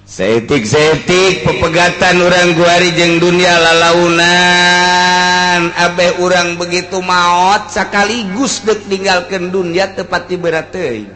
Saeutik-saeutik pepegatan urang kuari jeung dunia lalaunan abeh urang begitu maot sakaligus dek ninggalkeun dunia tepati berat teuing.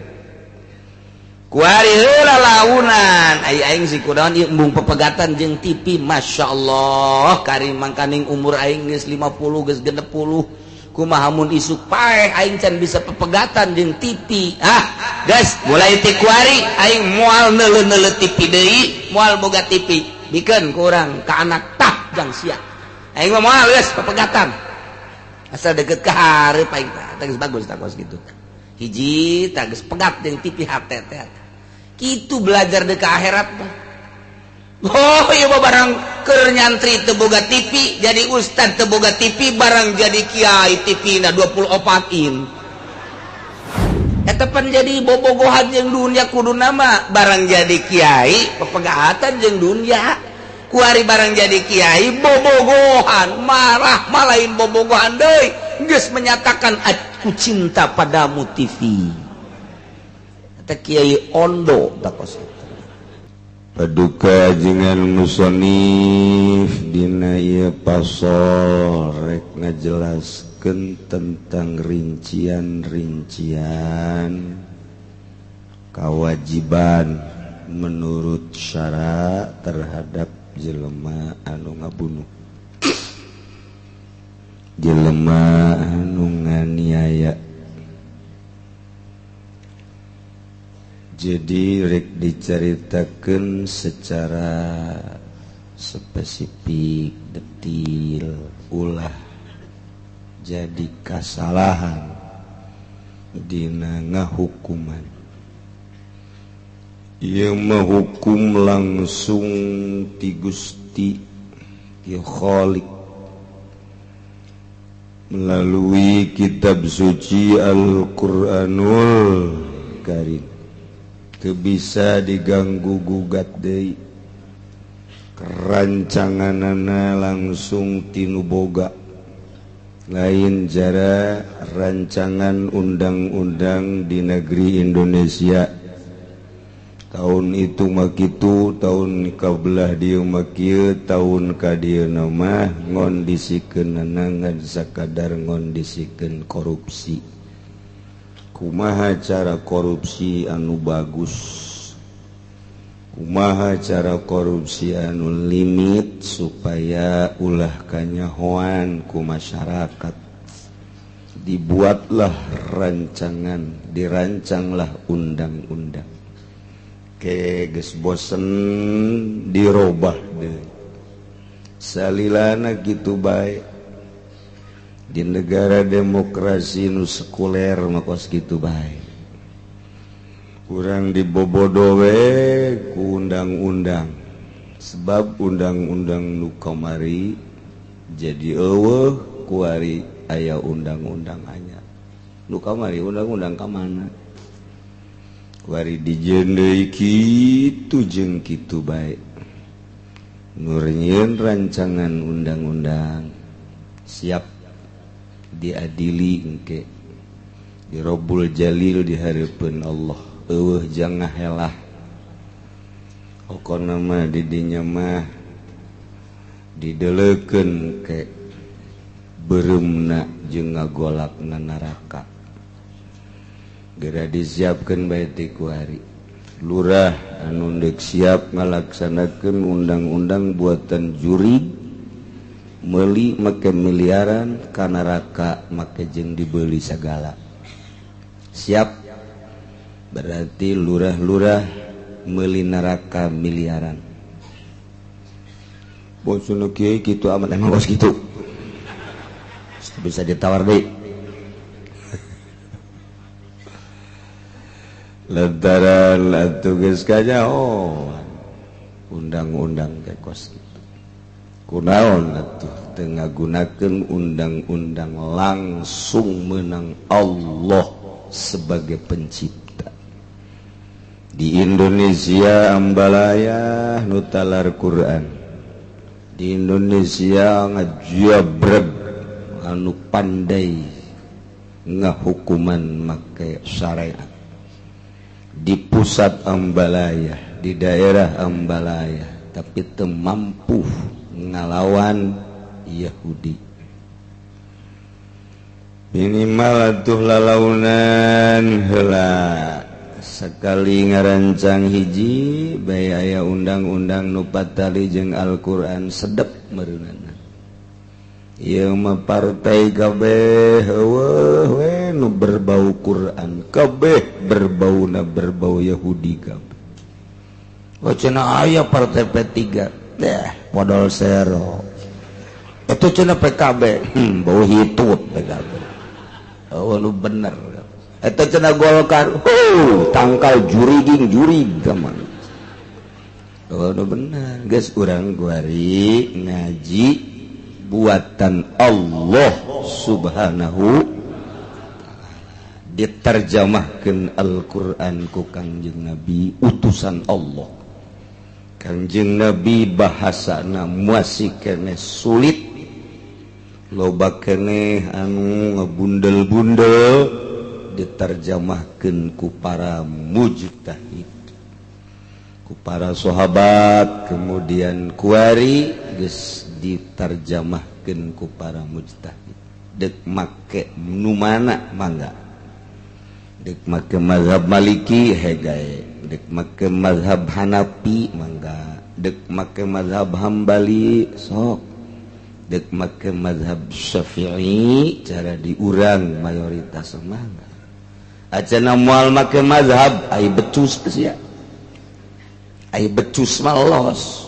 Kuari heula lalaunan ai aing si kunaon ieu embung pepegatan jeung TV, Masya Allah kari mangkaning umur aing geus 50 geus 60 kumaha mun isuk paeh aing can bisa pepegatan jeung TV. Ah guys, mulai ti kuari aing moal neuleuh-neuleuh TV deui, moal boga TV, bikeun ku urang ka anak tah jang sia. Aing mah moal geus pepegatan, asal deket ka hareup aing tah geus bagus tah kos kitu. Hiji tah geus pegat jeung TV hate teh. Kitu belajar deuk ka akhirat mah. Oh iya barang keur nyantri teu boga TV, jadi ustad teu boga TV, barang jadi kiai TV na 24 in. Eta pan jadi bobogohan jeung dunia kudu nama barang jadi kiai pepegatan jeung dunia. Kuari barang jadi kiai bobogohan marah malain bobogohan deui geus menyatakan aku cinta padamu TV. Eta kiai ondo tak kos. Paduka jengan musonif dina ieu pasal rek ngajelaskeun tentang rincian-rincian kewajiban menurut syara terhadap jelema anu ngabunuh, jelema anu nganiaya. Jadi rek diceritakan secara spesifik detil ulah jadi kasalahan dina ngahukuman. Ieu mah hukum langsung ti Gusti ti Khalik melalui kitab suci Al-Qur'anul Karim. Teu bisa diganggu gugat deui, rancanganana langsung tinu boga, lain jara rancangan undang-undang di negeri Indonesia tahun itu mah kitu, tahun kabelah dieu mah kieu, tahun ka dieu mah ngondisikeunana ngan sakadar ngondisikeun korupsi. Kumaha cara korupsi anu bagus, kumaha cara korupsi anu limit supaya ulah kanyahoan ku masyarakat. Dibuatlah rancangan, dirancanglah undang-undang. Ke geus bosen dirobah deui. Salilana kitu bae. Di negara demokrasi nu sekuler mah kos kitu bae. Urang dibobodo we ku undang-undang. Sebab undang-undang nu kamari jadi eueuh kuari aya undang-undang anyar. Nu kamari undang-undang ka mana? Kuari dijieun deui kitu jeung kitu bae. Nu nyieun rancangan undang-undang siap diadili engke dirobul jalil di hareupeun Allah. Eueuh jangan helah pokona mah di dinya mah dideleukeun ke beureumna jeung ngagolakna neraka. Geura disiapkeun bae ti kuari lurah anu deuk siap ngalaksanakeun undang-undang buatan juri meuli make miliaran ka neraka make jeung dibeli sagala. Siap berarti lurah-lurah meuli neraka miliaran. Bosna kiai kitu amat emang bos kitu. Bisa ditawar deui. Lantaran atuh geus kanyahoan undang-undang teh kos kitu. Kunaon atuh teu ngagunakeun undang-undang langsung menang Allah sebagai pencipta. Di Indonesia ambalaya nu talar Quran. Di Indonesia ngajabreg anu pandai ngahukuman make syariat. Di pusat ambalaya, di di daerah Ambalaya, tapi teu mampu ngalawan Yahudi. Minimal atuh lalaunan heula sekali ngarancang hiji bae aya undang-undang nu patali jeung Al-Qur'an sedep meureunana. Ieu mah partai kabeh heueuh we nu berbau Quran, kabeh berbauna berbau Yahudi kabeh. Oh cenah aya partai P3, deh podol sero. Itu cenah PKB, bau hitut PKB. Oh nu bener. Eta cenah Golkar, tangkal juriging jurig gaman. Oh nu bener. Geus urang kuari ngaji buatan Allah Subhanahu diterjemahkeun Al-Qur'an ku Kangjeng Nabi utusan Allah. Kangjeng Nabi bahasana masih keneh sulit, loba keneh anu ngebundel-bundel diterjemahkeun ku para mujtahid, ku para sahabat, kemudian kuari geus diterjemahkeun ku para mujtahid. Dek make nu mana mangga, dek make mazhab Maliki hegae, dek make mazhab Hanafi mangga, dek make mazhab Hambali sok, dek make mazhab Syafi'i cara diurang mayoritas mangga. Acana moal make mazhab ai becus sia, ai becus mah los.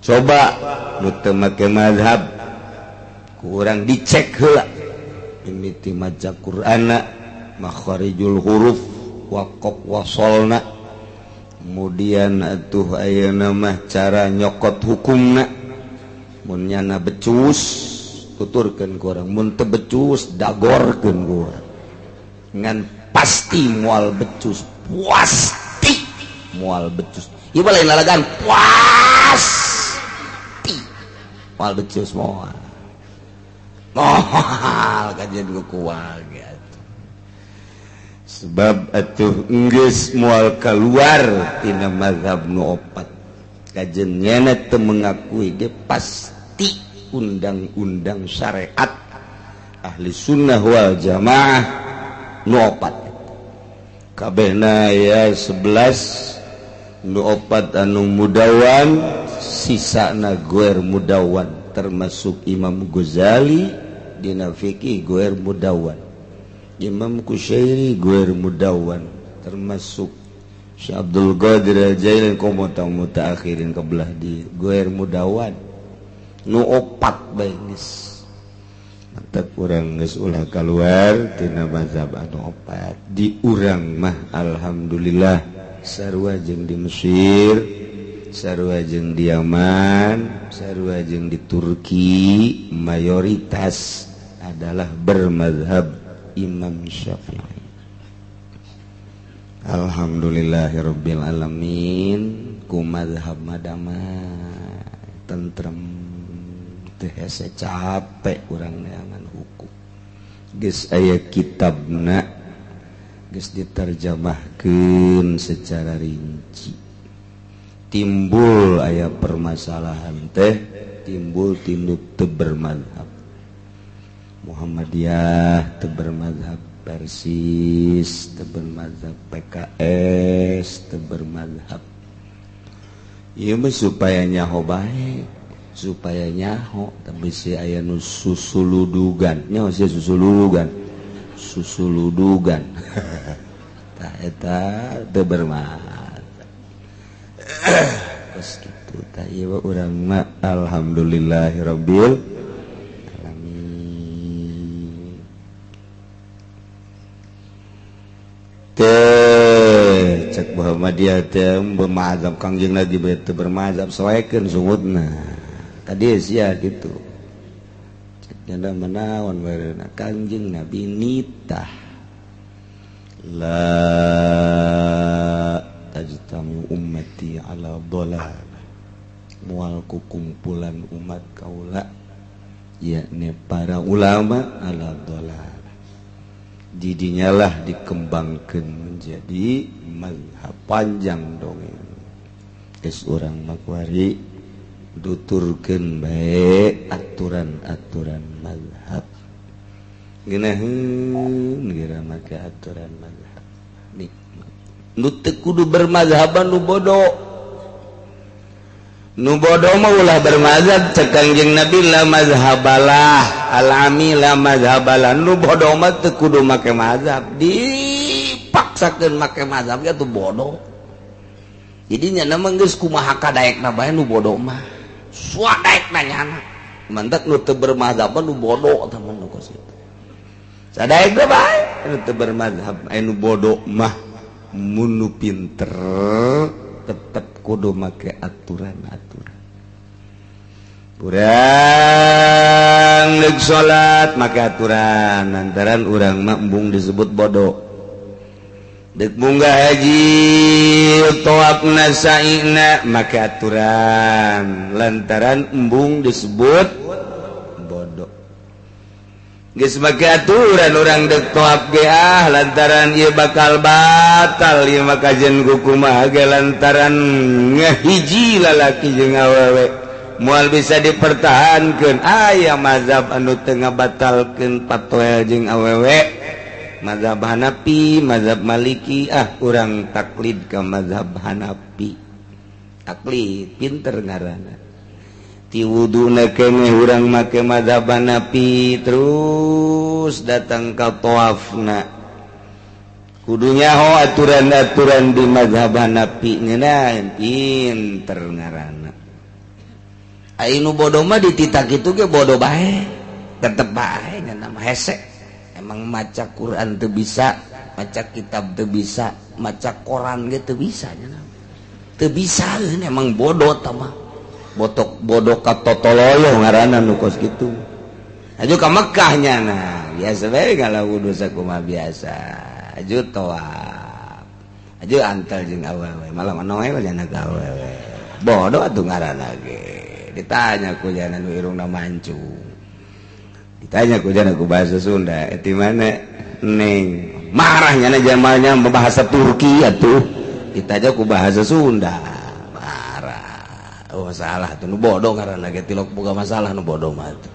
Coba nu teu make mazhab ku urang dicek heula mimiti maca Qur'anna, makharijul huruf, waqaf wasolna, kemudian atuh ayeuna mah cara nyokot hukumna. Mun nyana becus tuturkeun ku urang, mun teu becus dagorkeun ku urang. Ngan pasti moal becus, pasti moal becus. Ieu mah lain lalagan, pasti moal becus, moal. Moal kajian ku kual gitu. Sebab atuh enggeus moal keluar tina mazhab nu opat. Kajian nyana teu mengakui ge pasti undang-undang syariat ahli sunnah wal jamaah nu opat. Kabehna ya 11 nu opat anu mudawan, sisana goer mudawan, termasuk Imam Ghazali dina fikih goer mudawan, Imam Kusyairi goer mudawan, termasuk Syekh Abdul Qadir Al-Jailani komo mutaakhirin kebelah di goer mudawan nu opat bae geus. Mantap urang geus ulah kaluar tina mazhab anu opat. Di urang mah alhamdulillah sarua jeung di Mesir, sarua jeung di Yaman, sarua jeung di Turki, mayoritas adalah bermazhab Imam Syafi'i. Alhamdulillahirabbil alamin, ku mazhab madama tentrem, teu hese capek urang neangan hukum. Geus aya kitabna, geus diterjemahkeun secara rinci. Timbul aya permasalahan teh, timbul tinu teu bermazhab. Muhammadiyah teu bermazhab Persis, teu bermazhab PKS, teu bermazhab. Ieu mah supaya nyaho bae, supaya nyaho, tapi si aya nu susuludugan, nyaho si susuludugan, susuludugan. Tah eta teu bermazhab. Terus kitu tah ieu urang mah alhamdulillahirabbil alamin. Teh cek Muhammadiyah teh bermazhab Kangjeng Nabi teh bermazhab soekeun sungutna. Tadi sia kitu. Cek nyanda manaon bareuna Kangjeng Nabi nitah la tajtami ummati ala dhalal, mual ku kumpulan umat kaula yakni para ulama ala dhalal. Didinyalah dikembangkan menjadi mazhab panjang dongeng. Geus urang mah kuari duturkeun bae aturan-aturan mazhab. Ngeunaheun geura make aturan mazhab. Nikmat. Nu teu kudu bermazhaban nu bodoh. Nu bodoh mah ulah bermazhab cek Kangjeng Nabi la mazhabalah alami la mazhabalah. Nu bodoh mah teu kudu make mazhab, dipaksakeun make mazhab ge atuh bodoh. Jadi nya mah geus kumaha kadaekna bae nu bodoh mah. Suadaekna nyana. Mantak nu teu bermazhab nu bodoh tah mun kos kitu. Sadaekna bae nu teu bermazhab anu bodoh mah mun nu pinter tetep kudu make aturan-aturan. Urang deuk salat make aturan, lantaran urang mah embung disebut bodoh. Deuk munggah haji tawafna sa'ina make aturan, lantaran embung disebut bodoh. Geus make aturan urang deuk tawaf ge ah lantaran ieu bakal batal ieu mah kajen ku kumaha ge lantaran ngahiji lalaki jeung awewe moal bisa dipertahankeun. Aya mazhab anu teu ngabatalkeun patoel jeung awewe, mazhab Hanafi, mazhab Maliki. Ah urang taklid ka mazhab Hanafi. Taklid pinter ngaranna. Ti wuduna keneh urang make mazhab Hanafi terus datang ka tawafna. Kudu nyaho aturan-aturan di mazhab Hanafi ngeunah pinter ngaranna. Ai nu bodoh mah dititah kitu ge bodoh bae, tetep bae nya mah hese. Emang maca Quran teu bisa, maca kitab teu bisa, maca koran ge teu bisa nya. Teu bisa emang bodoh tah mah. Botok bodoh ka totoloyo ngaranna nu kos kitu. Aju ka Mekah nya nah, biasa bae ngalawu sakumaha biasa. Aju tawaf. Aju antel jeung awewe, malah manoe nya ka awewe. Bodoh atuh ngaranna ge. Ditanya ku jana nu irungna mancung. Ditanya ku jana ku bahasa Sunda, ti mana neng? Marah nyana jamalnya bahasa Turki atuh. Ditanya ku bahasa Sunda. Marah. Oh salah tuh nu bodoh ngaranna ge tilok boga masalah nu bodoh mah tuh.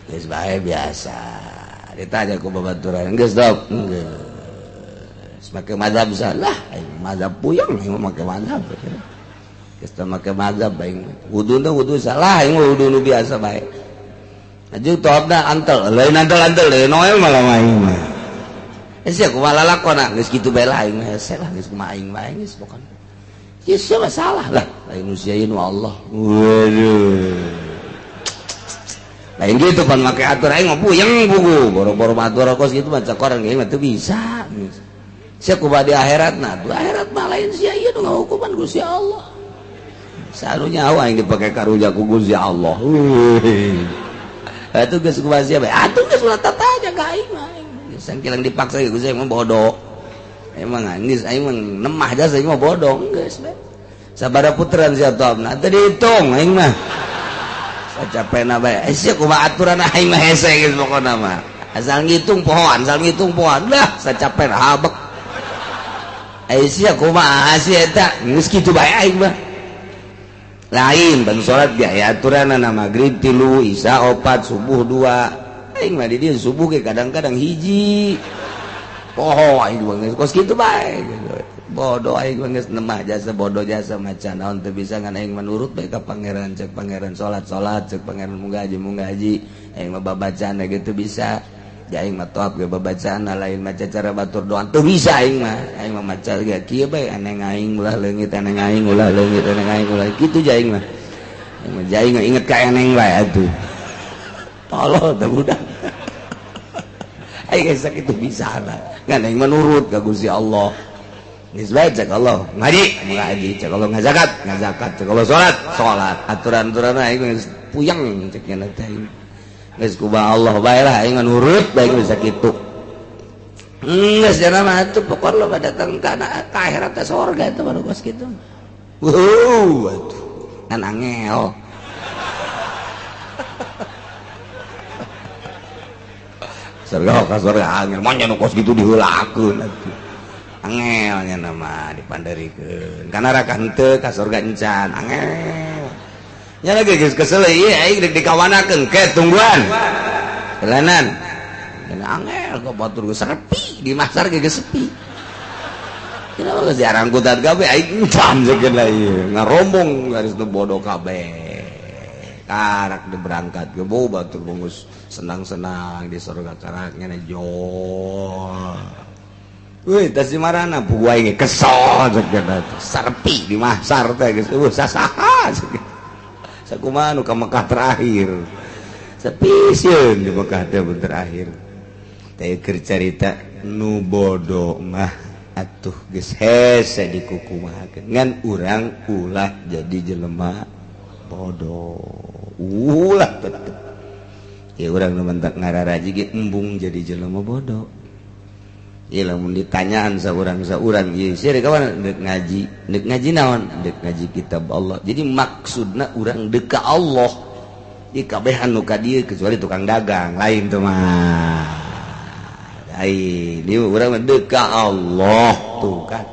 Geus bae biasa. Ditanya ku babaturan, geus dok, geus. Make mazhab salah, aing mazhab puyeng aing mah make mazhab. Geus teu make mazhab aing. Wuduna wudu salah, aing mah wudu nu biasa bae. Aju tawafna antel, lain antel-antel lain noel malah aing mah. Sia kumaha lalakona geus kitu bae lah aing mah hese lah geus kumaha aing bae geus pokona. Sia mah salah lah, lain nu sia nu Allah. Waduh. Lain gitu pan make atur aing mah puyeng buku, boro-boro atur kos kitu maca koran aing mah teu bisa. Sia kumaha di akhirat nah, di akhirat mah lain sia ieu nu ngahukuman Gusti Allah. Sarunya aing dipake karunya ku Gusti Allah. Atuh geus kumaha sia bae. Atuh geus ulah tatanya ka aing mah. Sangkilang dipaksa ge Gusti mah bodoh. Emang geus aing mah nemah jasa aing mah bodoh geus bae. Sabaraha puteran sia tawafna teu dihitung aing mah. Sacapena bae. Sia kumaha aturan aing mah hese geus pokona mah. Asal ngitung pohoan, asal ngitung pohoan. Lah sacapena habek. Ai sia kumaha sia eta geus kitu bae aing mah. Lain ban salat ge aya aturanna magrib 3, isya 4, subuh 2. Aing mah di dieu subuh ge kadang-kadang hiji. Poho aing mah geus kos kitu bae. Bodoh aing mah geus nemah jasa bodoh jasa maca naon teu bisa ngan aing manurut bae ka pangeran cek pangeran salat-salat cek pangeran munggah haji aing mah babacaan ge teu bisa. Ja aing mah tawaf ge babacaan lain maca cara batur doa teu bisa aing mah maca ge kieu bae aneng aing ulah leungit aneng aing ulah leungit aneng aing ulah kitu ja aing mah. Aing mah ja aing inget ka eneng bae atuh. Tolol teh budak. Aing geus sakitu bisa lah. Ngan aing menurut ka Gusti Allah. Geus bae cek Allah ngaji, ngaji cek Allah ngazakat, ngazakat cek Allah salat, salat. Aturan-aturan aing geus puyeng cek nya teh aing. Geus kumaha Allah bae lah aing nurut bae geus sakitu. Geus jana mah atuh pokona lo datang ka akhirat teh sorga eta baru kos kitu. Wuh atuh kan angel. Surga ka surga angel mah nya nu kos kitu diheulakeun atuh. Angel nya nama dipanderikeun. Ka neraka henteu, ka surga encan. Angel. Nya lagi geus kesel ieu aing deuk dikawanakeun ke tungguan. Jalanan. Angel kok batur geus sepi di masar ge geus sepi. Kenapa geus diarangkutan kabeh aing encan jeung lah ieu. Ngarombong garis nu bodoh kabeh. Karak di berangkat ke batur bungus senang-senang di surga karak ngene jol. Wih, tas di marana puguh aing kesel jeung sarpi di mahsar teh geus eueuh sasaha. Sakumaha nu ka Mekah terakhir. Sepi sieun di Mekah teh terakhir. Teh keur carita nu bodoh mah atuh geus hese dikukumahakeun. Ngan urang ulah jadi jelema bodoh. Ulah tetep. Ya urang nu mentak ngararaji ge embung jadi jelema bodoh. Ieu lamun ditanyaan saurang-saurang ieu sia deuk kawan deuk ngaji naon? Deuk ngaji kitab Allah. Jadi maksudna urang deuk ka Allah. Di kabehan nu ka dieu kecuali tukang dagang lain teu mah. Ai dieu urang mah deuk ka Allah tuh kan.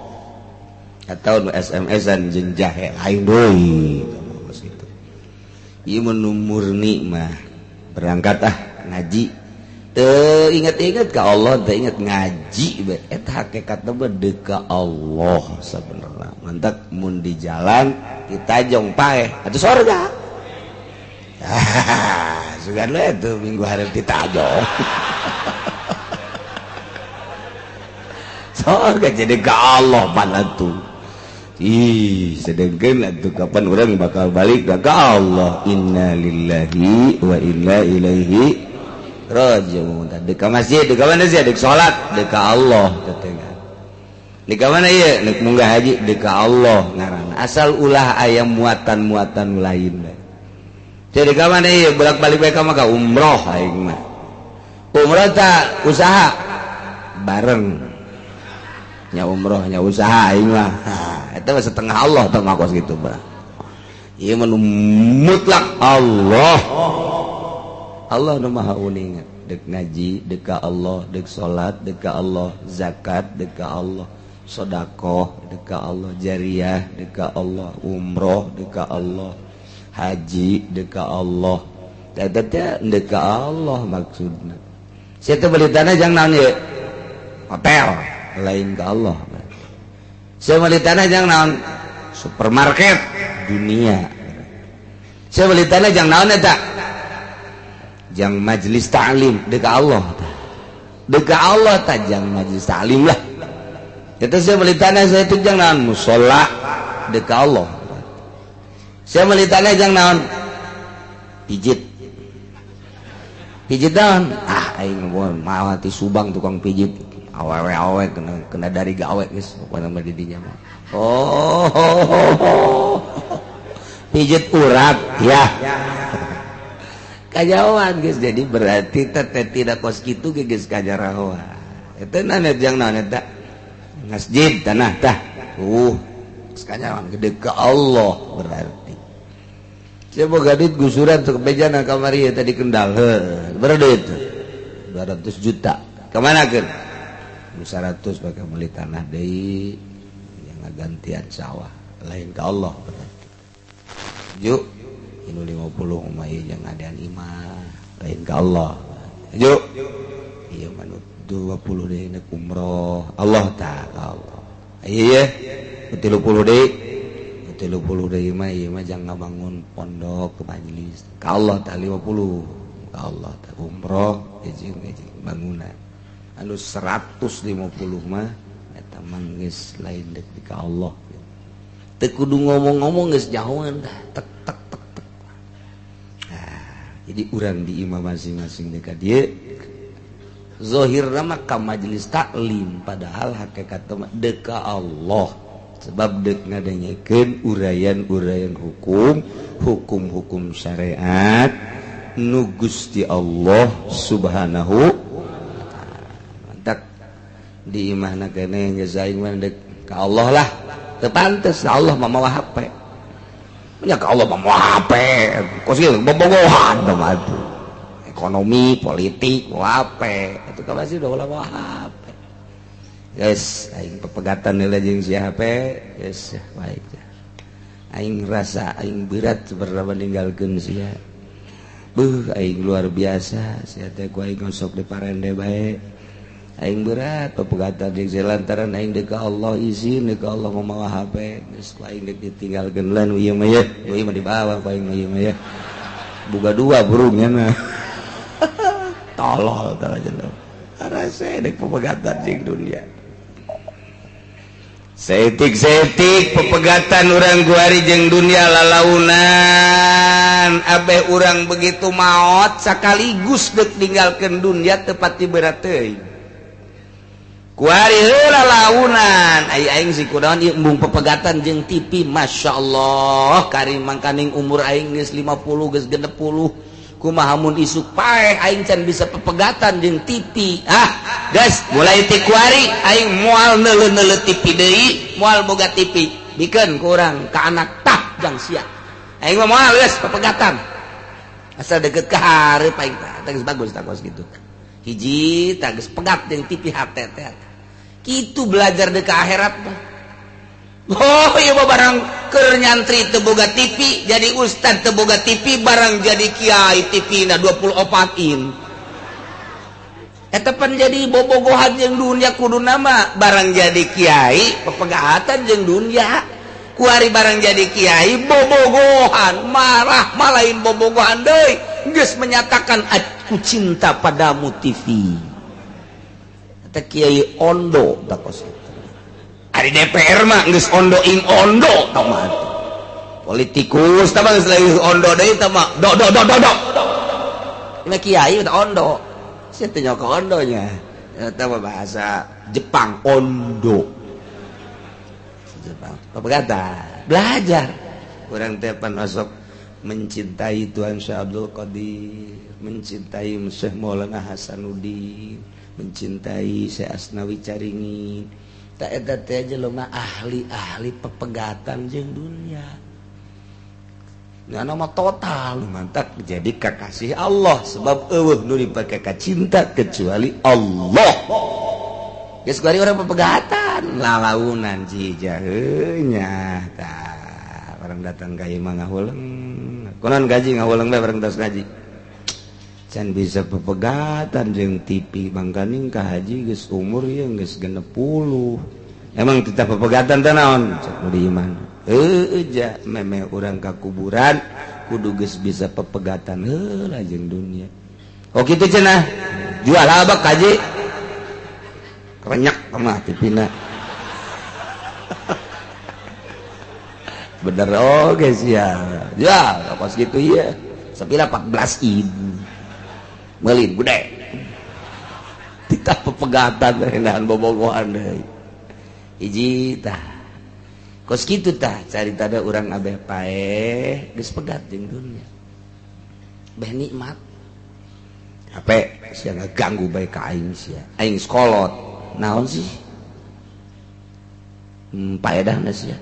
Atau nu SMS-an jeung jahe lain deui. Gitu. Ieu mun nu murni mah berangkat ah ngaji. Teu inget-inget ka Allah, teu inget ngaji bae. Eta hakikatna mah deuk ka Allah sabenerna. Mantak mun di jalan ditajong paeh atuh sorga. Sugan we tuh minggu hareup ditajong. Sorga jadi ka Allah pan atuh. Ih, sedengkeun atuh kapan urang bakal balik ka Allah. Inna lillahi wa inna ilaihi raji'un. Dek ka masjid, dek ka mana sih? Dek salat, dek ka Allah tetengah. Dek ka mana ieu? Dek munggah haji, dek ka Allah ngaranna. Asal ulah aya muatan-muatan lain. Jadi ka mana ieu? Bolak-balik bae ka Mekah umroh aing mah. Umroh tak usaha bareng. Nya umroh nya usaha aing mah. Eta mah setengah Allah tah mah kos kitu mah. Ieu mah mutlak Allah. Allah nu maha uninga. Dek ngaji dek ka Allah, dek salat dek ka Allah, zakat dek ka Allah, sedekah dek ka Allah, jariah dek ka Allah, umroh dek ka Allah, haji dek ka Allah. Eta teh dek ka Allah maksudna. Sia teh beli tanah jang naon ieu? Hotel lain ka Allah. Sia beli tanah jang naon? Supermarket dunia. Sia beli tanah jang naon eta? Jang majelis ta'lim dek Allah ta. Dek Allah ta jang majelis ta'lim lah. Eta saya beli tanah saya itu jang naon? Musholla dek Allah. Saya beli tanah jang naon? Pijit. Pijit naon? Ah aing mah ti Subang tukang pijit. Awewe-awe kena dari gawe geus pokona mah di dinya mah. Oh. Pijit urat ya. Kajauhan guys, jadi berarti teh tidak kos kitu ge geus kajarahoan. Eta naon jang naon eta? Masjid tanah tah. Geus kajauhan gede ka Allah berarti. Saya boga duit gusuran ke bejana kamari ya tadi Kendal. Heuh, berapa duit? 200 juta. Kemana keun? 100 pakai beli tanah deui yang ngagantian sawah. Lain ka Allah berarti. Yuk. Inu 50 mah ieu jeung ngadean imah lain ka Allah. Yuk. Ieu mah 20 deui nek umroh. Allah ta Allah. Ieu ye 30 deui. 30 deui mah ieu mah jang ngabangun pondok ke majelis. Ka Allah ta 50. Ka Allah ta umroh jeung bangunan. Anu 150 mah eta mah geus lain deuk ka Allah. Teu kudu ngomong-ngomong geus jauhan dah. Tek tek tek. Jadi urang di imah masing-masing dekat dia zahirna mah ka majelis taklim padahal hakikatna mah deuk ka Allah sebab deuk ngadengekeun uraian-uraian hukum hukum-hukum syariat nu Gusti Allah Subhanahu wa taala. Mantak di imahna keneh geus aing mah deuk ka Allah lah teu pantes Allah mah mawa HP. Nya ka Allah mah mawa HP kos kieu bobogohan teh mah ekonomi politik mawa HP atuh ka masih udah mawa HP. Guys, aing pepegatan heula jeung si HP, geus baik. Aing rasa aing berat sebenarnya meninggalkeun sia. Beuh, aing luar biasa, sia teh ku aing ngosok di parende bae. Aing berat pepegatan jeung sia lantaran aing deuk ka Allah izin, deuk ka Allah mamawa HP, geus ku aing deuk ditinggalkeun lan ieu mah ye, ieu mah dibawa ku aing mah ieu mah ye. Boga dua burungnya mah. Tolol tah jelema. Rasa deuk pepegatan jeung dunia. Setik-setik pepegatan urang guari jeung dunia lalaunan abeh urang begitu maot sekaligus dek ninggalkeun dunia tepati berat teuing. Kuari heula lalaunan ai aing si kunaon ieu embung pepegatan jeung TV masyaallah kari mangkaning umur aing geus 50 geus 60 kumaha mun isuk paeh aing can bisa pepegatan jeung TV. Ah guys, mulai ti kuari aing moal neuleuh-neuleuh TV deui, moal boga TV. Bikeun ku urang ka anak tah jang sia. Aing mah moal geus pepegatan. Asal deket ka hareup aing tah geus bagus tah kos kitu. Hiji tah geus pegat jeung TV hate teh. Kitu belajar deuk ka akhirat mah. Oh iya barang keur nyantri teu boga TV, jadi ustad teu boga TV, barang jadi kiai TV na 24 in. Eta pan jadi bobogohan jeung dunia kudu nama barang jadi kiai pepegatan jeung dunia. Kuari barang jadi kiai bobogohan, marah malain bobogohan deui, geus menyatakan aku cinta padamu TV. Eta kiai ondo tak kos. Ari DPR mah geus ondo ing ondo tah mah. Politikus tah mah geus leuwih ondo deui tah mah. Do do do do do. Ini kiai tah ondo. Sia teh nyok ondonya. Eta mah bahasa Jepang ondo. Jepang. Pepegatan. Belajar. Urang teh pan osok mencintai Tuhan Syekh Abdul Qadir, mencintai Syekh Maulana Hasanuddin, mencintai Syekh Asnawi Caringin. Tak eta teh jelema ahli-ahli pepegatan jeung dunia. Ngana mah total mantak jadi kakasih Allah sebab eueuh nu dipake ka cinta kecuali Allah. Geus kuari urang pepegatan lalaunan jijaheuh nya tah barang datang ka imah ngahuleng. Kunaon gaji ngahuleng bae barang tos ngaji. Can bisa pepegatan jeung TV mangkaning ka haji geus umur ieu geus 60. Emang titah pepegatan teh naon? Cek nu di iman. Heueuh ja memeh urang ka kuburan kudu geus bisa pepegatan heula jeung dunia. Oh kitu cenah. Jual abak haji. Renyak mah TV-na. Bener oge sia. Jual pas kitu ieu. Sapira 14 in. Meulin gede. Titah pepegatan renahan bobogohan deui. Hiji tah. Kos kitu tah carita da urang abeh paeh geus pegat jeung dunia. Beh nikmat. HP sia ngaganggu bae ka aing sia. Aing sekolot. Naon sih? Paedahna sia.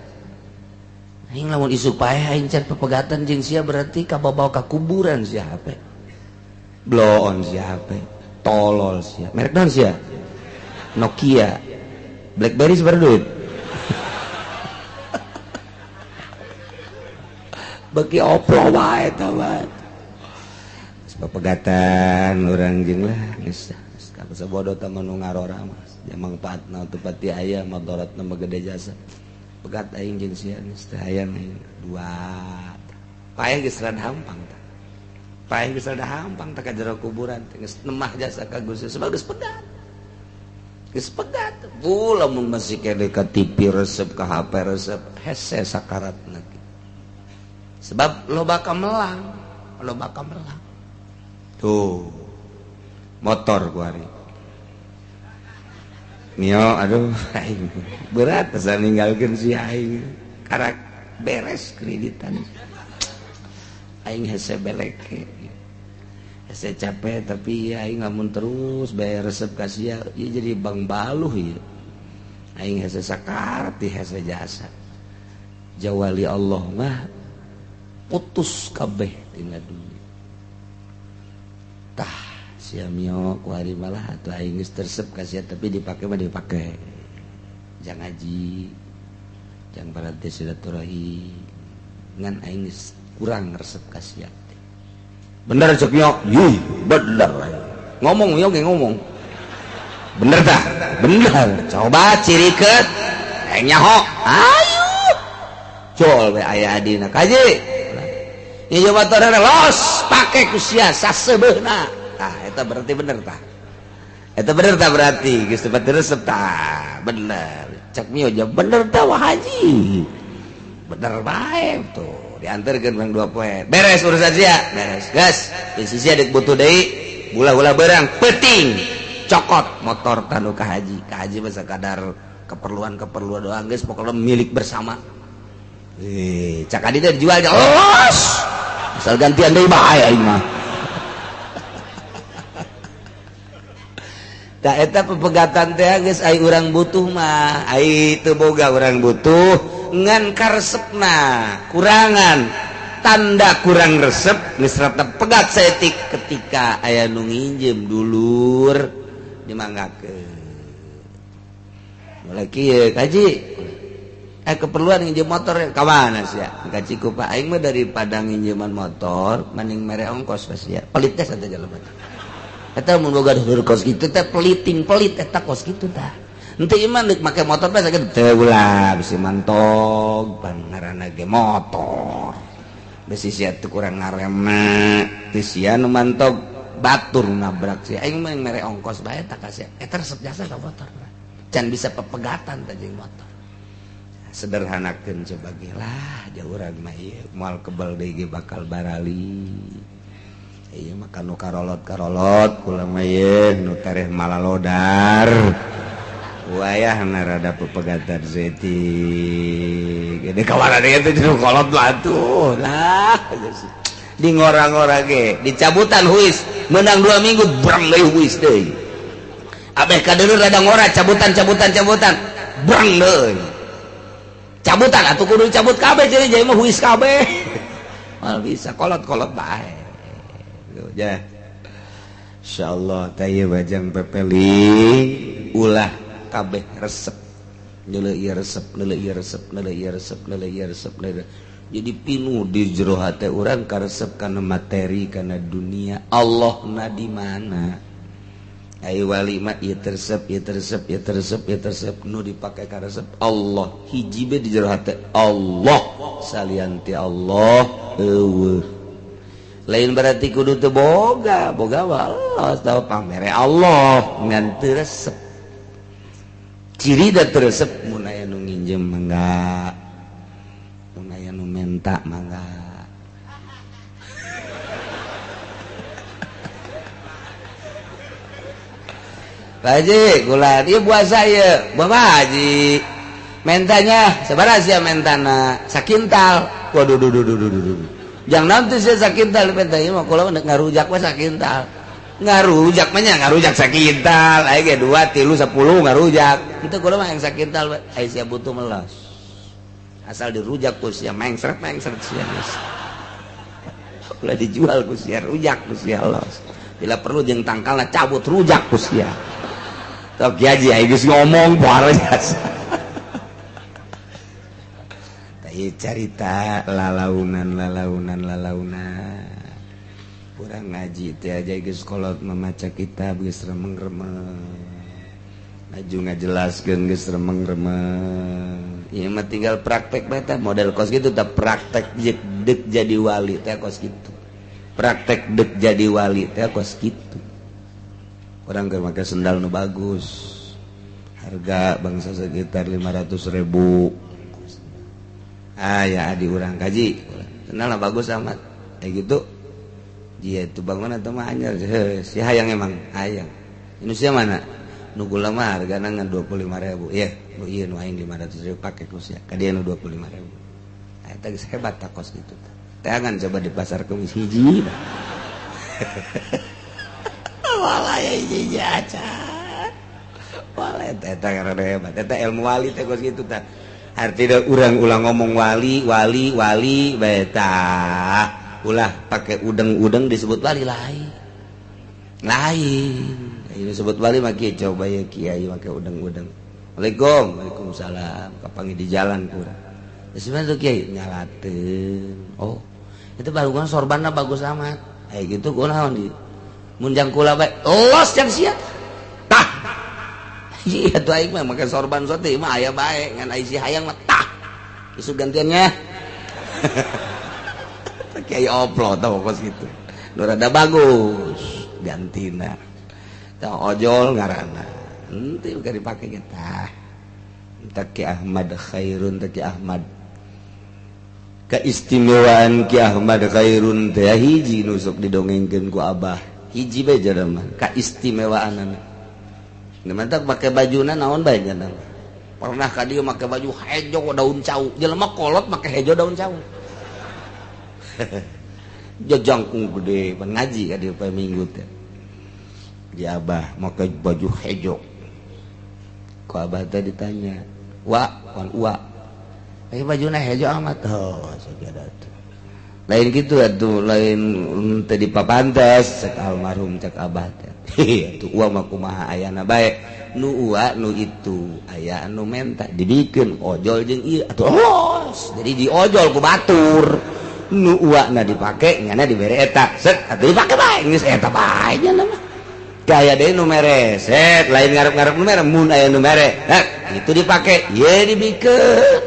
Aing lamun isuk paeh aing can pepegatan jeung sia berarti kababawa ka kuburan sia HP. Blow on si HP, tolol sia. Merek naon sia? Nokia, BlackBerry sebar duit. Beki oplo wae tah mah. Geus pepegatan urang jeung lah geus geus bodoh tah mah nu ngarora mah. Ja mangfaatna teu pati aya madaratna mah gede jasa. Pegat aing jeung sia geus teu hayang aing dua. Paeh geus rada hampang tah. Paeh geus rada hampang tah ka jero kuburan teh geus nemah jasa ka Gusti sebab geus pegat. Geus pegat. Bu lamun masih kene ka TV resep ka HP resep hese sakaratna. Sebab loba kamelang, loba kamelang. Tuh. Motor ku ari. Mio aduh aing berat asa ninggalkeun si aing. Karak beres kreditan. Aing hese beleke. Hese capek tapi ya aing lamun terus bayar resep ka sia ieu jadi bang baluh ieu. Aing hese sakarat hese jasa. Jawali Allah mah putus kabeh tina dunia. Tah sia mio ku ari malah atuh aing geus tersep ka sia tapi dipake mah dipake. Jang ngaji, jang paranti silaturahim, ngan aing kurang resep kasiat. Bener cek nyok, ih bener. Ngomong yo ge ngomong. Bener tah? Bener. Coba cirikeut, aing nyaho. Ayo. Col we aya adina kaji. Ieu motor los pake ku sia sasebeuna. Tah eta berarti bener tah. Eta bener tah berarti geus teu resep tah. Bener. Cek mio ja bener tah wah haji. Bener bae tuh. Diantarkeun bang 2 poe. Beres urusan sia. Beres. Gas. Di sisi adik butuh deui ulah-ulah berang penting. Cokot motor tanu ka haji. Ka haji mah sakadar keperluan-keperluan doang geus pokokna milik bersama. Cak adi teh dijual los. Asal gantian deui bae aing mah. Tah eta pepegatan teh geus ai urang butuh mah, ai teu boga urang butuh ngan karesepna kurangan. Tanda kurang resep geus rata pegat saeutik ketika aya nu nginjem dulur dimanggakeun. Mulai kieu kaji. Keperluan nginjem motor ka mana sia? Ka Cikupa aing mah daripada nginjeman motor mending mere ongkos ka sia. Pelit teh satu jelema. Eta mun boga dulur kos kitu teh peliting pelit eta kos kitu tah. Henteu iman deuk make motor teh sakitu teu ulah bisi mantog pan ngaranna ge motor. Bisi sia teu kurang ngaremna, teu sia nu mantog batur nabrak sia. Aing mah mere ongkos bae tah ka sia. Eta resep jasa ka motor. Can bisa pepegatan teh jeung motor. Sederhanakeun coba ge lah jauh urang mah ieu moal kebel deui ge bakal barali. Ieu mah kanu karolot-karolot kula mah ieu nu tereh malalodar. Wayahna rada pepegatan saeutik. Gede kawana deui teh jeung kolot lah atuh. Lah di ngora-ngora ge dicabutan huis menang 2 minggu brang deui huis deui. Abeh kadeuleu rada ngora cabutan cabutan cabutan brang deui. Cabutan atuh kudu cabut kabeh jadi jadi mah huis kabeh. Mal bisa kolot-kolot bae. Ya. Insyaallah teh ieu bajang pepeling ulah kabeh resep. Neuleuh ieu resep, neuleuh ieu resep, neuleuh ieu resep, neuleuh ieu resep, neuleuh. Jadi pinuh di jero hate urang karesep kana materi, kana dunia. Allahna di mana? Ai wali mah ieu teresep, ieu teresep, ieu teresep, ieu teresep nu dipake karesep Allah. Hiji be di jero hate Allah, salianti Allah eueuh. Lain berarti kudu teu boga, boga mah Allah tahu pamere Allah ngan teu resep. Ciri da teu resep mun aya nu nginjem mangga. Mun aya nu menta mangga. Pak Haji, gula dia puasa ya, Bapak Haji. Mentanya, sabaraha sia mentana? Sakintal. Waduh, duh, duh, duh, duh, duh. Jangan nanti sia sakintal menta ieu mah kula mah ngarujak mah sakintal. Ngarujak mah nya ngarujak sakintal. Aya ge 2, 3, 10 ngarujak. Itu kula mah yang sakintal, aya sia butuh melas. Asal dirujak ku sia mengsret sia geus. Ulah dijual ku sia rujak ku sia los. Bila perlu jeung tangkalna cabut rujak ku sia. Tok kiai aing geus ngomong poho jasa. Tah carita lalaunan lalaunan lalaunan. Urang ngaji teh aja geus kolot memaca kitab geus remeng-remeng. Laju ngajelaskeun geus remeng-remeng. Ieu mah tinggal praktek bae tah model kos kitu tah praktek deuk jadi wali teh kos kitu. Praktek deuk jadi wali teh kos kitu. Orang keur make sendal nu bagus harga bangsa sekitar 500.000. Ah ya adi urang kaji sendal bagus amat kayak gitu. Dia itu bangun atau mah anyar si hayang emang hayang. Indonesia mana nu gula mah hargana ngan 25.000. Ye nu ieu nu aing 500.000 pake ku sia ka dieu nu 25.000. Eta geus hebat ta kos kitu. Teangan coba di pasar kemis hiji. Walaya hiji acan. Walaya eta karena hebat. Eta ilmu wali teh kos kitu tah. Artinya urang ulah ngomong wali, wali, wali bae tah. Ulah pakai udeng-udeng disebut wali lain. Lain. Ini disebut wali mah kieu coba ya kiai make udeng-udeng. Assalamualaikum. Waalaikumsalam. Kapanggih di jalan kurang. Geus tuh kiai nyalateun. Oh, itu baru kan sorbanna bagus amat. Eh gitu kunaon di mun jang kula bae. Los jang sia. Tah. Iya tuh aing mah make sorban sote mah aya bae ngan ai si hayang mah tah. Isu gantiannya. Kiai oplo tau kos gitu. Nu rada bagus gantina. Tah ojol ngaranna. Henteu bukan dipake ge tah. Tah Ki Ahmad Khairun teh Ki Ahmad. Keistimewaan Ki Ahmad Khairun teh hiji nu sok didongengkeun ku Abah. Hiji bae jalma kaistimewaanana. Nu mantak make bajuna naon bae nya. Pernah ka dieu make baju hejo daun cau. Jelema kolot make hejo daun cau. Jajangkung gede pan ngaji ka dieu poe Minggu teh. Di Abah make baju hejo. Ku Abah teh ditanya, "Wa, wan uwa. Eh bajuna hejo amat." Oh, sajadah tuh. Lain gitu atuh, lain teu dipapantes cek almarhum cek Abah teh. Atuh uwa mah kumaha ayana bae. Nu uwa nu itu aya anu menta dibikeun ojol jeung ieu atuh los. Jadi diojol ku batur. Nu uwa na dipake nyana dibere eta. Set atuh dipake bae geus eta bae nya mah. Kaya deui nu mere, set lain ngarep-ngarep nu mere mun aya nu mere. Nah, itu dipake, ye dibikeun.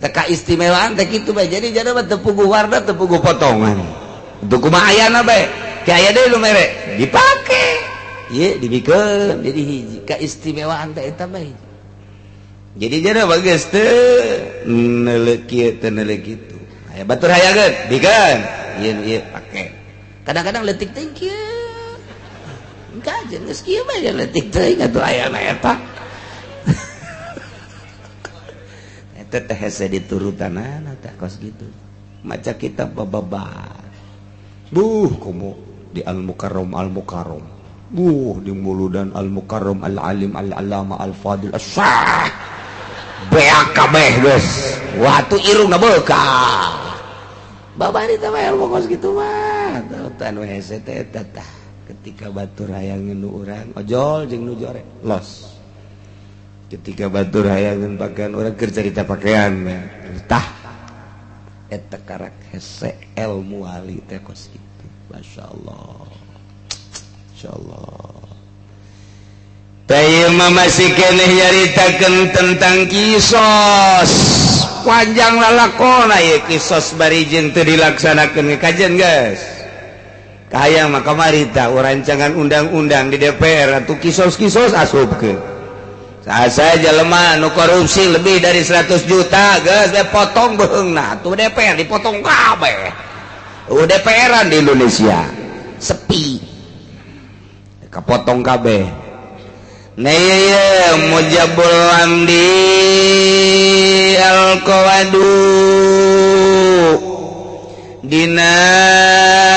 Teka istimewaan teh kitu bae. Jadi jada mah teu puguh warna, teu puguh potongan. Teu kumaha ayana bae. Kaya deui nu mere, dipake. Ye dibikeun jadi hiji. Kaistimewaan teh eta bae. Jadi jada bagus teu neuleuh kieu teu neuleuh kitu. Aya batur hayageun, bikeun. Ieu ieu pake. Kadang-kadang leutik teh kieu. Kajen geus kieu bae leutik teuing atuh ayana eta. Eta teh hese diturutanana teh kos gitu. Maca kitab bababat. Buh komo di Al-Mukarram Al-Mukarram. Buh di Muludan Al-Mukarram Al-Alim Al-Alama Al-Fadil As-Sah. Beak kabeh geus. Wah tuh irungna beukah. Babari teh mah ilmu kos kitu mah. Tah nu hese teh eta tah. Ketika batur hayangeun nu urang ojol jeung nu jore los. Ketika batur hayangeun pakaian urang keur carita pakaian tah eta karak hese ilmu wali teh kos kitu. Masyaallah. Masyaallah. Teh mah masih keneh nyaritakeun tentang kisos. Panjang lalakona ieu kisos bari jeung teu dilaksanakeun kajen geus. Kahayang mah kamari tah rancangan undang-undang di DPR atuh kisos-kisos asupkeun. Saha jelema nu korupsi lebih dari 100 juta geus dipotong beheungna atuh DPR dipotong kabeh. DPR-an di Indonesia sepi. Kapotong kabeh. Nah ieu mujabul amdi al-qawadu dina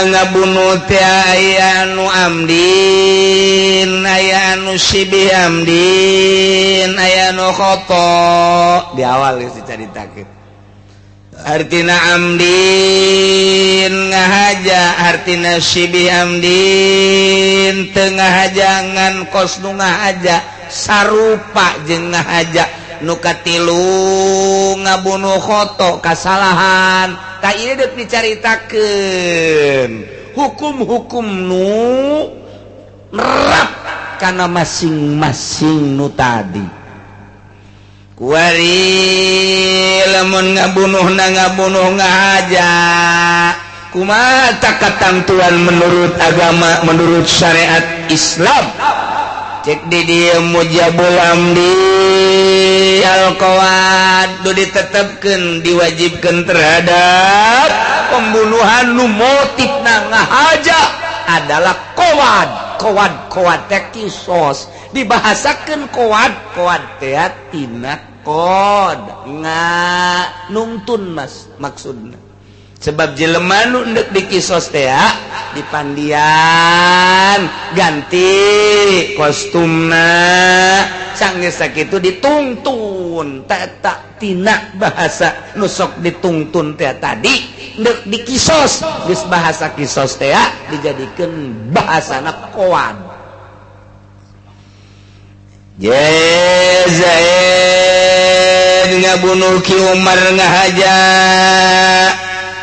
ngabunuh teh aya anu amdin, aya anu sibih amdin, aya anu khoto. Di awal geus dicaritakeun. Artina amdin ngahaja, artina sibih amdin teu ngahajangan kos nu ngahaja sarupa jeung ngahaja. Nu katilu ngabunuh khoto kasalahan. Tah ieu deuk dicaritakeun hukum-hukum nu nerap kana masing-masing nu tadi. Kuari lamun ngabunuhna ngabunuh ngahaja kumaha katantuan menurut agama, menurut syariat Islam. Cek di dieu mujabul amdi al-qawad ditetapkeun diwajibkeun terhadap pembunuhan nu motifna ngahaja adalah qawad. Qawad qawad teh kisos dibahasakeun qawad qawad teh tina qad nga nungtun mas maksudna. Sebab jelema nu endek dikisos teh dipandian ganti kostumna sanggeus sakitu ditungtun tak tina bahasa nu sok ditungtun teh tadi endek dikisos geus bahasa kisos teh dijadikeun bahasana qawad. Ye Zaid ngabunuh Ki Umar ngahaja.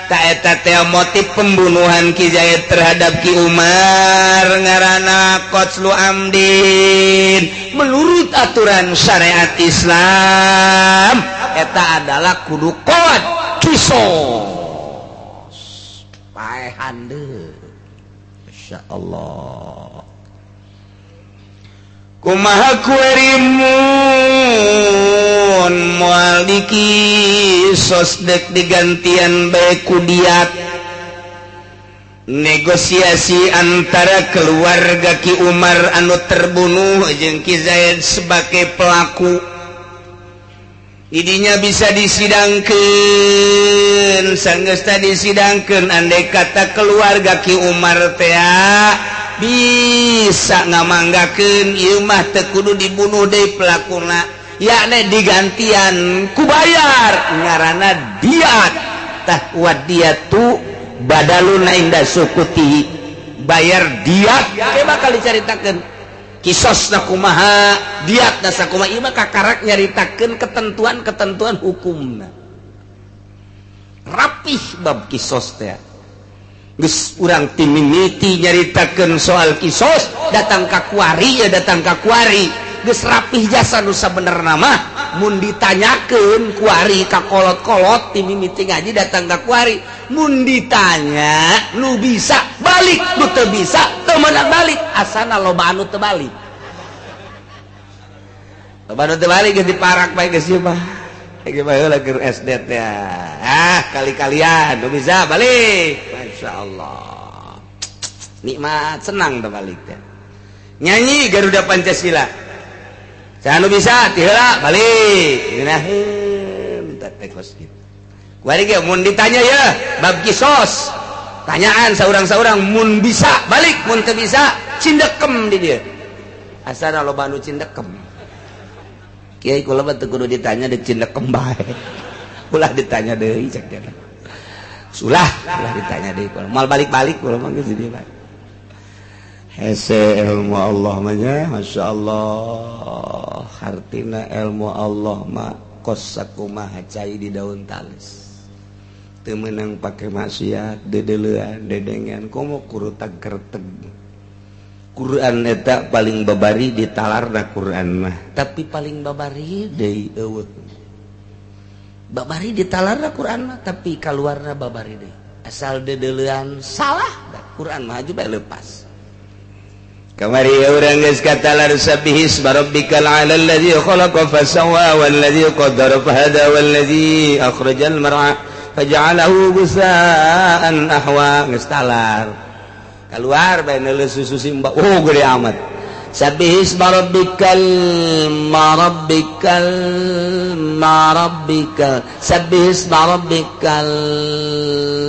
Ta eta teh motif pembunuhan Ki Zaid terhadap Ki Umar ngarana qatlu amdin. Menurut aturan syariat Islam eta adalah kudu qad kisos paehan deui. Masya Allah. Kumaha kuerimun moal dikisos dek digantian bae ku diat. Negosiasi antara keluarga Ki Umar anu terbunuh jeung Ki Zaid sebagai pelaku. Idinya bisa disidangkeun, sanggeus disidangkeun andai kata keluarga Ki Umar teh bisa ngamanggakeun ieu mah teu kudu dibunuh deui pelakuna, yakni digantian ku bayar ngaranna diat. Tah wa diatu badaluna inda sukutihi, bayar diat ke bakal dicaritakeun kisosna kumaha, diatna sakumaha. Ieu mah kakarak nyaritakeun ketentuan-ketentuan hukumna rapih bab kisos teh. Geus urang timimiti nyaritakeun soal kisos datang ka kuari ya, datang ka kuari geus rapih jasa nu sabenerna mah mun ditanyakeun kuari ka kolot-kolot timimiti ngaji datang ka kuari mun ditanya nu bisa balik, nu teu bisa teu meunang balik, asana loba anu teu balik, loba anu teu balik geus diparak bae geus ieu mah. Gimana lagi SD teh? Ah, kali-kalian nu bisa balik. Masya Allah. Nikmat, senang tuh balik teh. Nyanyi Garuda Pancasila. Saya nu bisa ti heula balik. Ngeunaheun teh kos kitu. Kuari ge mun ditanya ya bab kisos. Tanyaan saurang-saurang mun bisa balik, mun teu bisa cindekem di dieu. Asana loba anu cindekem. Kiai kula mah teu kudu ditanya di cindekem bae. Ulah ditanya deui cek dia. Sulah, ulah ditanya deui kula. Moal balik-balik kula mah geus di dieu bae. Hese ilmu Allah mah nya, Masya Allah. Hartina ilmu Allah mah kos sakumaha cai di daun tales. Teu meunang pake maksiat, dedeleuan, dedengean, komo kurutag kerteg. Quran eta paling babari ditalarna Quran mah, tapi paling babari deui eueuh. Babari ditalarna Quran mah, tapi kaluarna babari deui. Asal dedeleuan salah, da Quran mah aju bae lepas. Kamari urang geus katalar sabbihis rabbikal a'la alladzi khalaqa fasawwa walladzi qaddara fahada walladzi akhrajal mar'a faja'alahu gusaan ahwa. Geus talar. Keluar bae neuleuh susu simba. Oh gede amat. Sabbihis rabbikal marabbikal marabbikal sabbihis rabbikal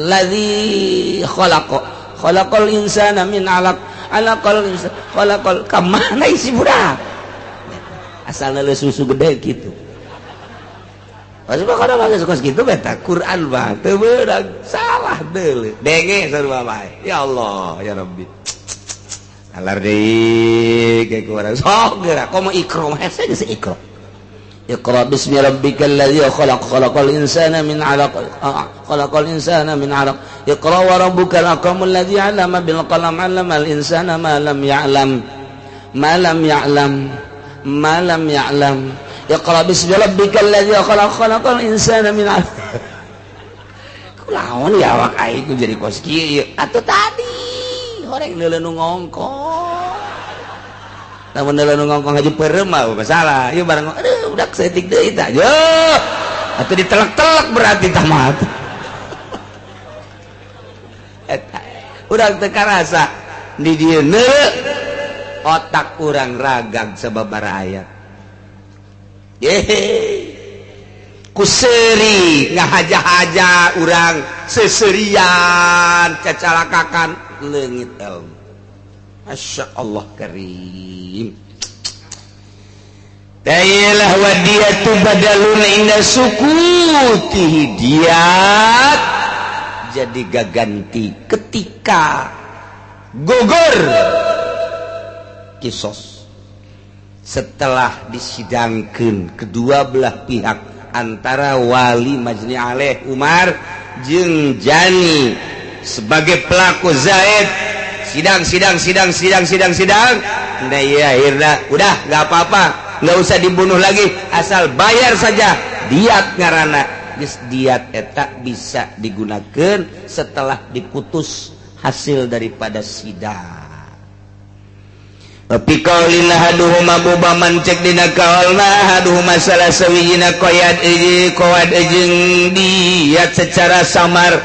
ladzi khalaqa khalaqal insana min 'alaq alaqal insana khalaqal. Ka mana isi budak? Asal neuleuh susu gede kitu. Pasti bakal ada kos gitu beta Quran mah teu beunang salah deuleu denge sarua bae. Ya Allah ya Rabbi. Alar deui ke urang sok geura komo ikra mah hese geus ikra. Iqra bismi rabbikal ladzi khalaq khalaqal insana min 'alaq khalaqal insana min 'alaq. Iqra wa rabbukal akramul ladzi 'allama bil qalam 'allamal insana ma lam ya'lam ma lam ya'lam ma lam ya'lam. Iqra bismi rabbikal ladzi khalaq khalaqal insana min 'alaq. Kulaon ya awak aing jadi kos kieu atuh tadi horeng neuleuh nu ngongkong. Lamun neuleuh nu ngongkong haji peureum mah masalah. Ieu barang aduh budak saeutik deui tah. Yo atuh ditelek-telek berarti tah mah. Eta urang teu karasa di dieu otak urang ragag sababaraha ayat. Yehe kuseri ngahaja-haja urang seserian cacalakakan leungit ilmu. Masya Allah karim. Tailah wadiyatu badalun inda sukutihi diat jadi gaganti ketika gugur kisos. Setelah disidangkan kedua belah pihak antara wali majni alaih Umar jeung Jani sebagai pelaku Zaid, sidang, sidang, sidang, sidang, sidang, sidang. Nah iya, akhirnya udah nggak apa-apa, nggak usah dibunuh lagi, asal bayar saja diat. Ngarana geus diat eta bisa digunakan setelah diputus hasil daripada sidang. Fi qaulin ahaduhuma mubaman, cek dina kaulna ahaduhuma salah sawijina qoyad qawad jeung diat secara samar,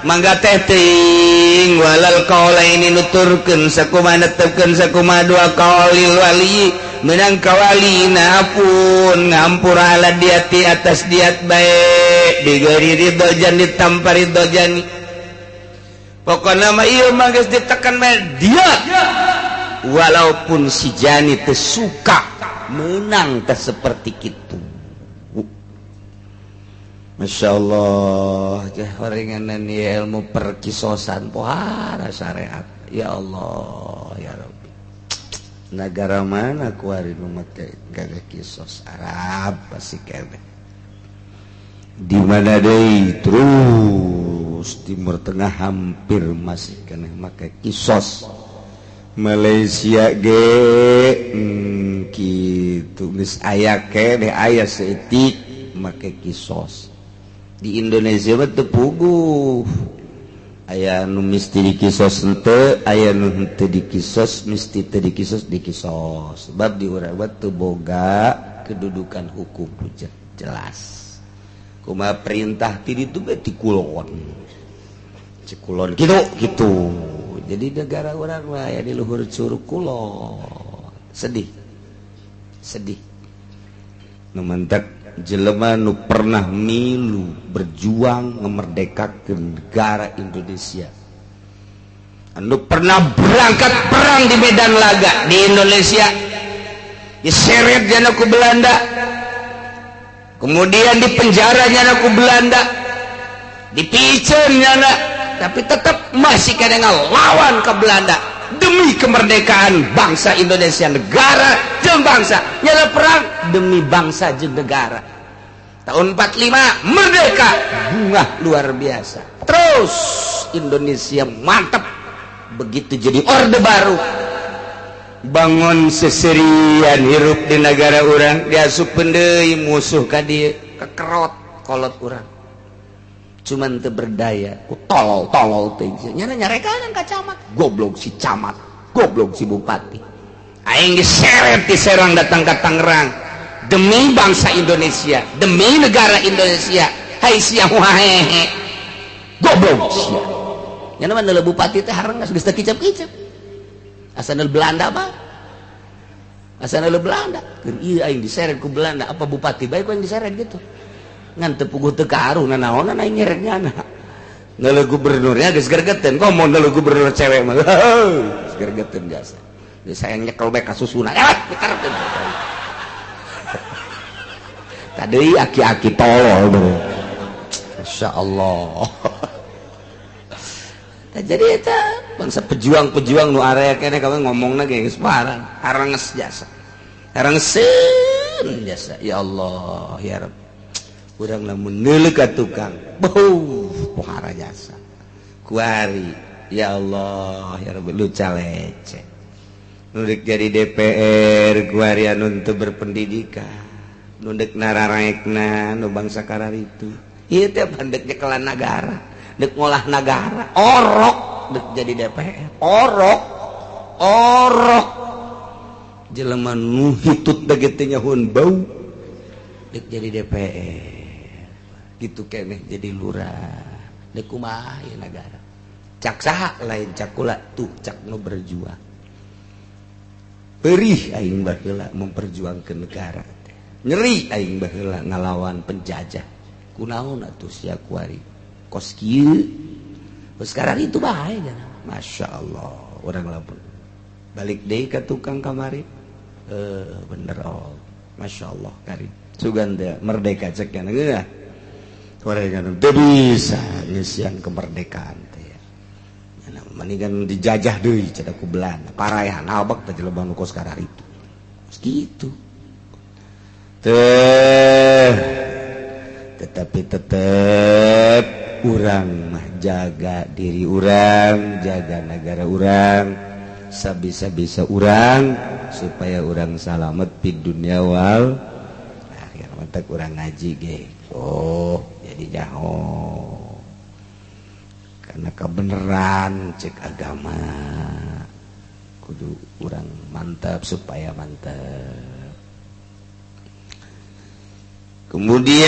mangga teh teuing. Walal qaulaini, nuturkeun sakumaha, netepkeun sakumaha dua qaulil wali, menang kawalina pun ngampura ala diati atas diat bae bighairi ridho jani, tanpa ridho jani. Pokokna mah ieu mah geus ditekan bae diat, walaupun si Jani teu suka, menang teh seperti itu. Masya Allah, horenganan ya ilmu perkisosan pohara syariat. Ya Allah ya Rabbi, negara mana kuari nu make gagah kisos? Arab pasti keneh. Di mana deui? Terus Timur Tengah hampir masih keneh make kisos. Malaysia ge gitu geus aya keneh, aya saeutik make kisos. Di Indonesia mah teu puguh, aya nu misti dikisos henteu, aya nu henteu dikisos, misti teu dikisos, dikisos, sebab di urang mah teu boga kedudukan hukum jelas. Kumaha perintah ti ditu bae, ti kulon, cikulon gitu gitu. Jadi negara urang mah aya di luhur curug kulon. Sedih, sedih. Nu mantak jelema nu pernah milu berjuang memerdekakan negara Indonesia, anu pernah berangkat perang di medan laga di Indonesia, diseret jana ku Belanda, kemudian dipenjara jana ku Belanda, dipiceun nyana, tapi tetap masih kadang ngelawan ke Belanda demi kemerdekaan bangsa Indonesia, negara jeung bangsa. Nyala perang demi bangsa jeung negara. Tahun 45 merdeka, bunga luar biasa. Terus Indonesia mantap. Begitu jadi Orde Baru, bangun seserian hirup di negara urang, diasup deui musuh ka dieu, kekerot kolot urang, cuman teu berdaya ku tolol tolol teh nyana nyarekan ka camat, goblok si camat, goblok si bupati. Aing diseret di Serang, datang ke Tangerang demi bangsa Indonesia, demi negara Indonesia. Hai sia, wahehe, goblok sia. Nyana mah neuleuh bupati teh harengas, geus teu kicep-kicep. Asa neuleuh Belanda mah, asa neuleuh Belanda. Keur ieu aing diseret ku Belanda, apa bupati bae ku aing diseret gitu, ngan teu puguh, teu karuh nanaonan aing nyeret nyana. Neuleuh gubernurnya geus gergeten, komo neuleuh gubernur cewek mah geus gergeten jasa. Geus sayang nyekel bae ka susuna, eh dikarepkeun. Tadi aki-aki tolol bro. Masya Allah. Nah, jadi eta bangsa pejuang-pejuang nu area kene kamu ngomongna ge geus parah, harenges jasa. Harengeseun jasa. Ya Allah, ya Rabb. Urang lamun neuleuh ka tukang, beuh, pohara jasa. Kuari, ya Allah, ya Rabb, lu calece. Nu dek jadi DPR kuari anu teu berpendidikan. Nu dek nararaekna nu bangsa kararitu. Ieu teh pandek nyekelan nagara, dek ngolah nagara, orok dek jadi DPR, orok, orok. Jelema nu hitut begitu nyahun bau dek jadi DPR. Gitu keneh jadi lurah. Dek kumaha ieu nagara? Cak saha? Lain cak kula tuh, cak nu berjuang. Perih aing baheula memperjuangkan negara teh. Nyeri aing baheula ngalawan penjajah. Kunaon atuh sia kuari kos kieu? Sekarang itu bae. Masya Allah, urang lamun balik deui ka tukang kamari, eh, bener. Oh, Masya Allah, karim sugan teh merdeka cek geunah. Horengan teu bisa ngeusian kemerdekaan teh. Mendingan dijajah deui cenah ku Belanda. Paraehan abak teh jelema nu kos itu. Gitu teh, tetapi tetap urang mah jaga diri urang, jaga negara urang, sabisa-bisa urang supaya urang salamet di dunia wal akhir. Mantak urang ngaji ge, oh jadi jaho karena kebenaran cek agama kudu urang mantap supaya mantap. Kemudian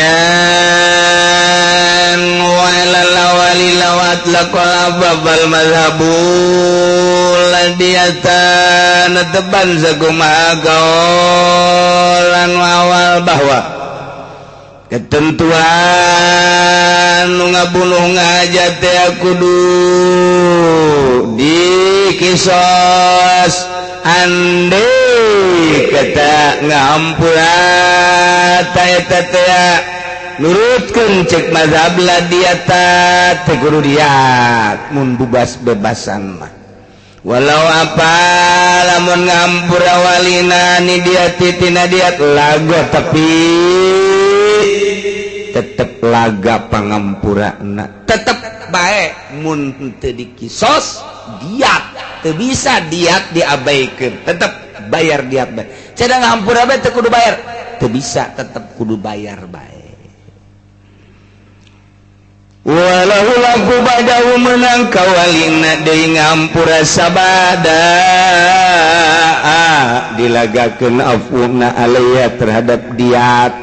walawali lawat laqala babal mazhabul ladiyatan teban sakumaha kaolan awal bahwa ketentuan nu ngabunuh ngaja teh kudu dikisos andai kata ngampura ta eta teh nurutkeun cek mazhab ladiata teh kudu diat mun bebas bebasan mah. Walau apa lamun ngampura walina ni diati tina diat laga, tapi tetep laga pangampurana tetep bae mun teu dikisos diat teu bisa diat diabaikeun, tetep bayar diat bae. Cenah ngampura bae teu kudu bayar, teu bisa, tetep kudu bayar bae. Walau laku badahu menang kawalina deui ngampura sabada dilagakeun afuna alaiha terhadap diat.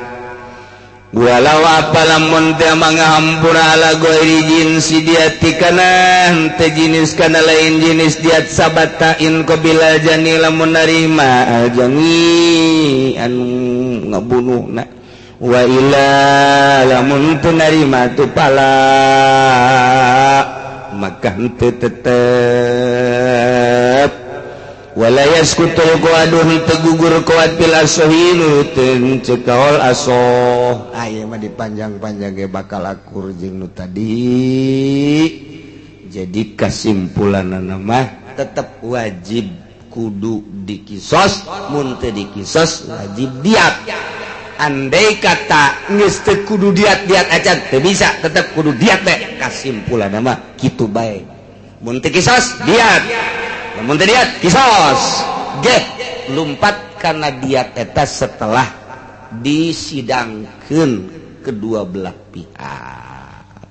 Walau apa lamun teh mangahampura ala ghairi jinsi diati kana teu jenis kana lain jenis diat sabata in qabila jani lamun narima aljani anu ngabunuhna wa ila lamun teu narima tu pala maka henteu tetep wala yaskutul qaduh teu gugur kuat bil asohi teu ceuk kaol asoh. Aya mah dipanjang-panjang ge bakal akur jeung nu tadi. Jadi kesimpulanna mah tetep wajib kudu dikisos, mun teu dikisos wajib diat. Andai kata geus teu kudu diat-diat acan teu bisa, tetep kudu diat bae. Kasimpulanna mah kitu bae, mun teu kisos diat, mun teu diat kisos ge lumpat karena diat eta setelah disidangkeun kedua belah pihak.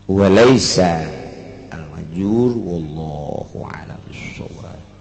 Walaisa al-majur wallahu a'lam bissawab.